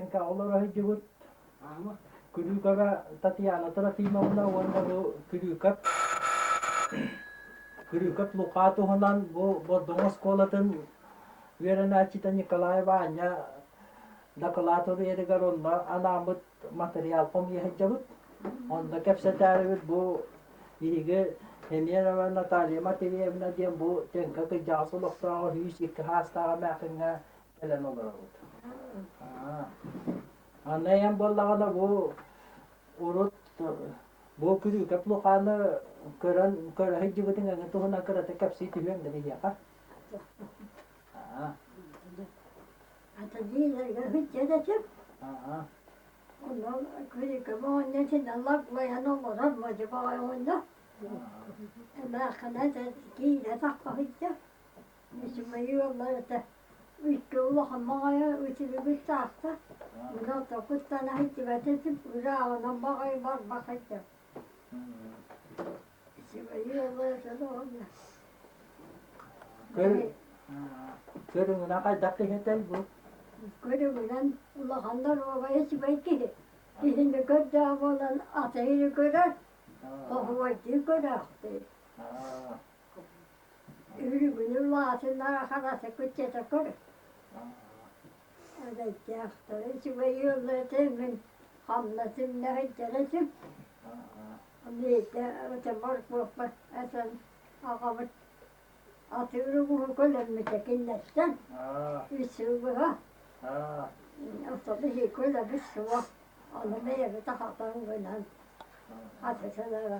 Тэҥкэҕэ олоро сылдьыбыт Күрүүкэҕэ Татьяна Трофимовна уонна бу Күрүүкэп Күрүүкэп Лука туһунан бу Бордоҥ оскуолатын үөрэнээччитэ Николай Ваня дакылаат уруйарыгар онно анааммыт материал хомуйа сылдьабыт. Онно кэпсэтээрибит бу биһиги Семенова Наталья Матвеевна диэн бу Тэҥкэ кырдьаҕас олохтооҕо 102 саастаах эмээхсиҥҥэ кэлэн олоробут. Аны эн буоллаҕына бу урут бу Күрүүкэп Лукааны көрөн көрө сылдьыбытыҥ эҥин туһунан кыратык кэпсии түһүөҥ да биһиэхэ. Ата диилэргэ сылдьар Онон Күрүүкэп оҕонньор синэ лаглайан олорор модьу баҕайы оҕонньор. Эмээххинэ киирэ тахха сылдьар. Үчүгэй ыаллар этэ. Икки улахан баҕайы үтүлүгүт таахта. Мин ортокуттан иһиттибэт этим, ырааҕынан баҕайы барбах этим. Үчүгэй ыаллар этэ доҕордор. Көрүҥүнэн хайдах киһи этэй бу? Көрүҥүнэн улахан доруобай үчүгэй киһи. Киһини көрдөөх буолан атыыры көрөр, хоһуойдуу көрөөхтүүр. Үрүгүнү улаатыннара харата кыччата көр. Эрэйдээхтэр үчүгэй ыаллар мин хамнасым нэһэйдэр этим. Миэтэ этэ моркуоппар этэн аҕабыт атыыр угуһу көлөммүтэ кинилэртэн үс сыл быһа. Оттон биһиги көлөбүт суох. Ону бэйэбит аһатан гынан атытыларга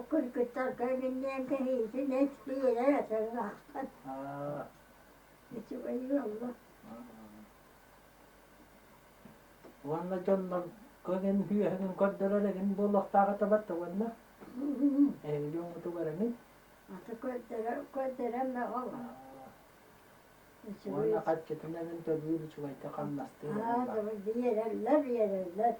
кыргыттарга миннээн кэһиитин эт биэрэр этэн Үчүгэй ыаллар. Уонна дьоннор көгүн үөһүн көрдөрөр эгин буолуохтаах этэ батта уонна эһиги дьоҥҥутугар эмин Аты көрдөрө көрдөрөн мөҕөҕө. Уонна хаччытын эҥин төлүүр үчүгэйдик хамнастыыр Биэрэллэр, биэрэллэр.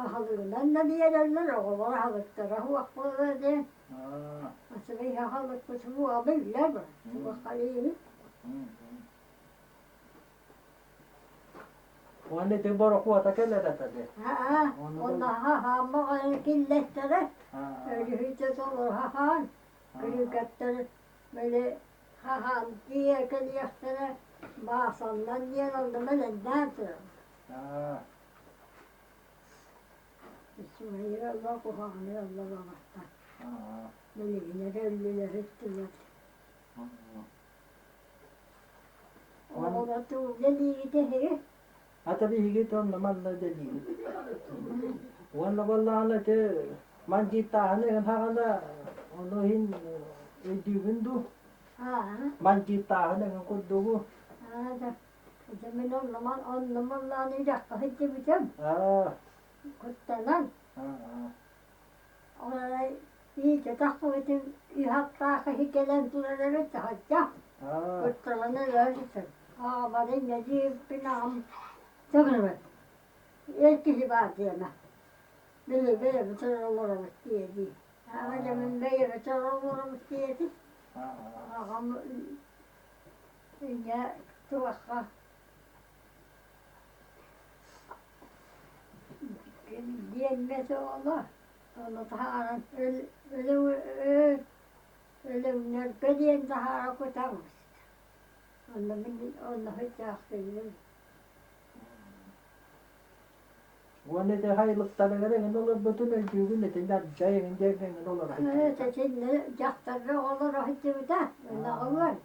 Аһылыгынан да биэрэллэр, оҕолор аһылыктара суох буолар диэн. Асыбый аһылыкпыт суоҕа биллэр, суохха диэри. Уонна ити борохуота кэлэр этэ дии. Аа, онно хаһааммаҕа киллэттэрэ, өрүһүтэ толору хаһаан, күрүүкэттэр били Хаһан тиийэ кэлиэхтэрэ, баасаллан диэн онно мэлэннээн турар. Үчүгэйи ылла, куһаҕаны ылла баҕастар. Билигин эрэ өллүлэр иттилэр. Оҕолор тугу дэлиигит эһиги? Ата биһиги онно манна дэлиибит. Уонна буоллаҕына ити мандьыыттааһыны ыһан хаҕана ону иһин өйдүүгүн дуу? Мандьыыттааһын эҥин курдугу. Ити мин оннуман оннумаллаан үрэххэ сылдьыбытым. Куттанан. Ол арай иитэ тахсыбытым үһахтаах киһи кэлэн турар эбит таһырдьа. Кутталана өлөрүтүм. Аҕабар инньэ диэбиппин аҕам төгүрүбэт. Эр киһи баар диэмэ. Били бэйэбит эрэ олоробут дии. Аҕа дьэ мин бэйэбит эрэ олоробут диэтим. Аҕам инньэ туохха диэммэт оҕолор ону таһааран өлөҥнөргө диэн таһаара кутабыт. Онно мин онно сылдьаахтыыбын. Уонна ити хайылыктарыгар эҥин олорбутун өйдүүгүн ити дьай эҥин диэн эҥин олоро Сэтиннэ дьахтарга олоро сылдьыбыта ынаҕылар.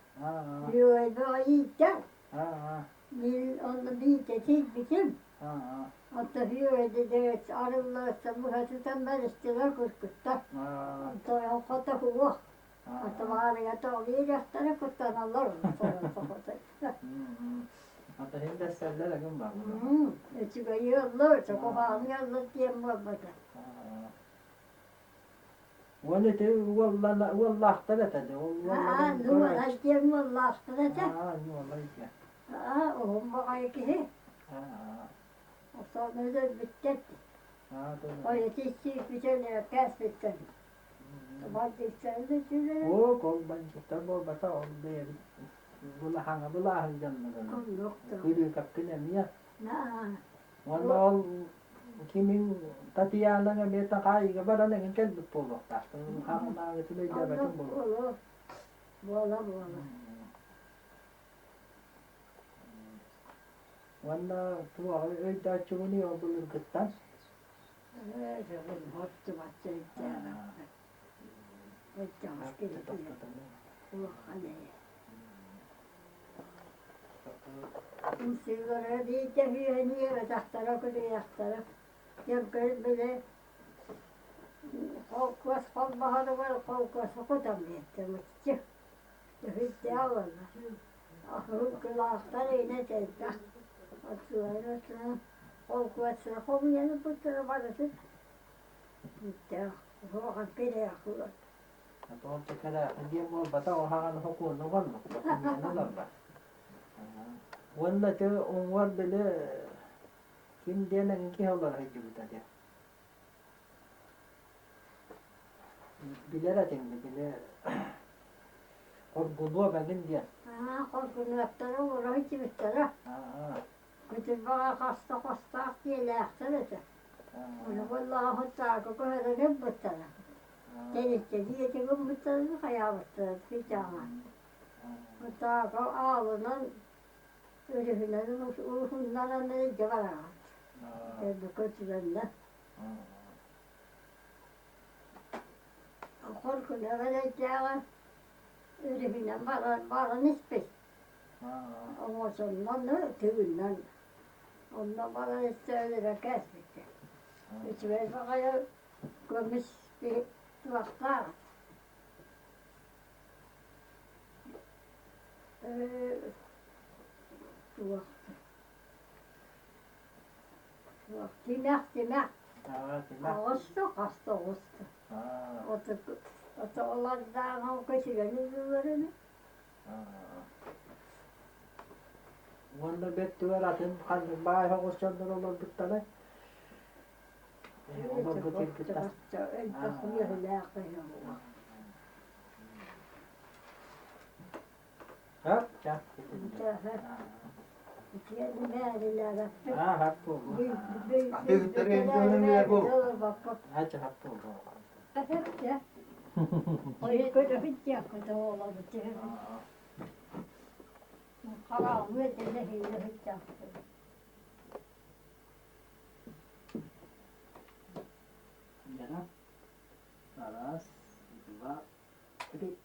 Үөйбэ ииттэр. Мин онно биирдэ тиийбитим. Оттон үөйдэ арылларыттан быһа тутан бэристилэр кыргыттар. Онтон хото суох. Атамаарыйа тоҕо куттаналлар Ата иһин бэссэллэр эҥин бааллар. Үчүгэй ыаллар, куһаҕан ыаллар диэн буолбата. Уонна ити уоллаахтар этэ дии. Аа, нуолай диэн уоллаахтар этэ. Аа, нуолай диэн. Аа, уһун баҕайы киһи. Сону өлөрбүттэр. Ойути сииппитин кээспиттэр. Оо, колбанчыктар буолбата, ол бэйэбит былаһаҥа былааһын дьоннорун. Күрүүкэпкин эмиэ. Уонна ол кимиҥ Татьянаҥ эмиэ Такаайыга баран эҥин кэлбит буолуохтаахтын. Хаһанааҕытын өйдөөбөтүм буолуо. Буола-буола. Уонна туох өйдөөччүгүнүй ол былыргыттан? Хоттубат өйдөөбөппүн. Өйдөөх киһи улахан эйэ. Умсыылара биирдэ үһүөнү эбэтэхтэрэ кутуйахтара дьэҥкир били холкуос холбоһоругар холкуоска кутан биэрдэ мыччы үһүйдээх уонна аһыҥкылаахтар инэ элбэх отсуойан холкуоска хомуйан ылбыттара барытын бүттээх уһуоҕан кирээх Туох кэлээхин диэн буолбатах, уһаҕан сокуону уганнык, докумуону ылаллар. Уонна ити уҥуор били ким диэн эҥин киһи олоро сылдьыбыта диэн. Билэр этиҥ били Хоргунуоп эҥин диэн. Аа, хоргунуоптара олоро сылдьыбыттара. Күтүрбэҕэ хаста хостаах дьиэлээхтэр этэ. Ону буоллаҕа Сунтаарга көһөрөн ылбыттара. Тэрилтэ дьиэтэ гыммыттарын хайаабыттара Сычааҥа. Сунтаарга аалынан өрүһүнэн уһуннаран илдьэ бараҕыт. Көтүрэннэр. Хоргунуоп эрэйдээҕэ өрүһүнэн баран испит. Оҥочоннон тыыннан онно баран истэҕинэ кээспиттэр. Үчүгэй баҕайы көмүс туохтаах туох туох тимэх тимэх оҕуста хаста оҕуста ото олордааҕы көтүрэн ыллылар Уонна бэртүгэр атын ханнык баай оҕус дьоннор олорбуттарай? Олорбут ирбиттэр. Хап, ча. Аа, хап буолуо. Ача хап буолуо. Яна, раз, два, три.